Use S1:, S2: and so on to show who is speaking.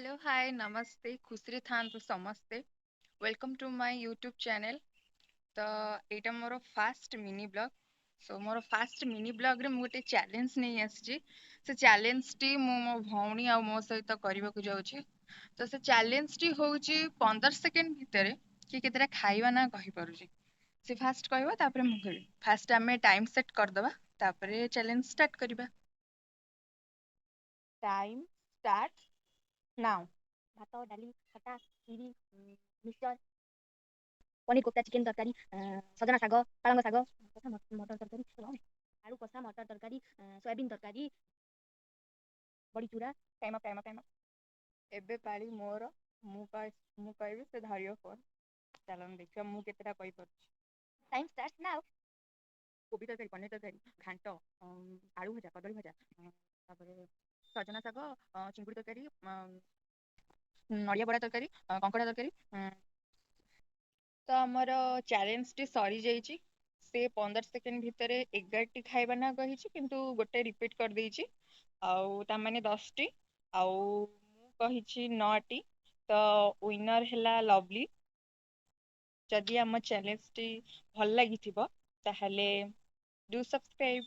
S1: Hello, ହାଏ, ନମସ୍ତେ, ଖୁସିରେ ଥାଆନ୍ତୁ ସମସ୍ତେ। Welcome to my YouTube channel. ତ ଏଇଟା ମୋର ଫାଷ୍ଟ ମିନି ବ୍ଲଗ୍। ସୋ ମୋର ଫାଷ୍ଟ ମିନି ବ୍ଲଗ୍ରେ ମୁଁ ଗୋଟେ ଚ୍ୟାଲେଞ୍ଜ ନେଇ ଆସିଛି। ସେ ଚ୍ୟାଲେଞ୍ଜଟି ମୁଁ ମୋ ଭଉଣୀ ଆଉ ମୋ ସହିତ କରିବାକୁ ଯାଉଛି। ତ ସେ ଚ୍ୟାଲେଞ୍ଜଟି ହେଉଛି 15 ସେକେଣ୍ଡ ଭିତରେ କିଏ କେତେଟା ଖାଇବା ନା କହିପାରୁଛି। ସେ ଫାଷ୍ଟ କହିବ, ତାପରେ ମୁଁ କହିବି। ଫାଷ୍ଟ ଆମେ ଟାଇମ୍ ସେଟ୍ କରିଦେବା, ତାପରେ ଚ୍ୟାଲେଞ୍ଜ ଷ୍ଟାର୍ଟ କରିବା। Time start now.
S2: ଭାତ, ଡାଲି, ଖଟା, ଖିରି, ମିକ୍ସଚର, ପନିର କୋଫତା, ଚିକେନ ତରକାରୀ, ସଜନା ଶାଗ, ପାଳଙ୍ଗ ଶାଗ, ମଟର ତରକାରୀ, ଆଳୁ କଷା, ମଟର ତରକାରୀ, ସୋୟାବିନ୍ ତରକାରୀ, ବଡ଼ି ଚୁରା।
S1: Time up, time up, time up. ଏବେ ପାଳି ମୋର। ମୁଁ କହିବି, ସେ ଧରିବ ଫୋନ୍। ଚାଲନ୍ତୁ ଦେଖିବା ମୁଁ କେତେଟା କହିପାରୁଛି।
S2: Time start now.
S1: କୋବି ତରକାରୀ, ପନିର ତରକାରୀ, ଘାଣ୍ଟ, ଆଳୁ ଭଜା, କଦଳୀ ଭଜା, ତାପରେ ସଜନା ଶାଗ, ଚିଙ୍ଗୁଡ଼ି ତରକାରୀ, ନଡ଼ିଆ ବଡ଼ା ତରକାରୀ, କଙ୍କଡ଼ା ତରକାରୀ। ତ ଆମର ଚ୍ୟାଲେଞ୍ଜଟି ସରିଯାଇଛି। ସେ 15 ସେକେଣ୍ଡ ଭିତରେ 11ଟି ଖାଇବା ନା କହିଛି, କିନ୍ତୁ ଗୋଟେ ରିପିଟ୍ କରିଦେଇଛି, ଆଉ ତାମାନେ 10ଟି, ଆଉ ମୁଁ କହିଛି 9ଟି। ତ ୱିନର୍ ହେଲା ଲଭଲି। ଯଦି ଆମ ଚ୍ୟାଲେଞ୍ଜଟି ଭଲ ଲାଗିଥିବ, ତାହେଲେ do subscribe.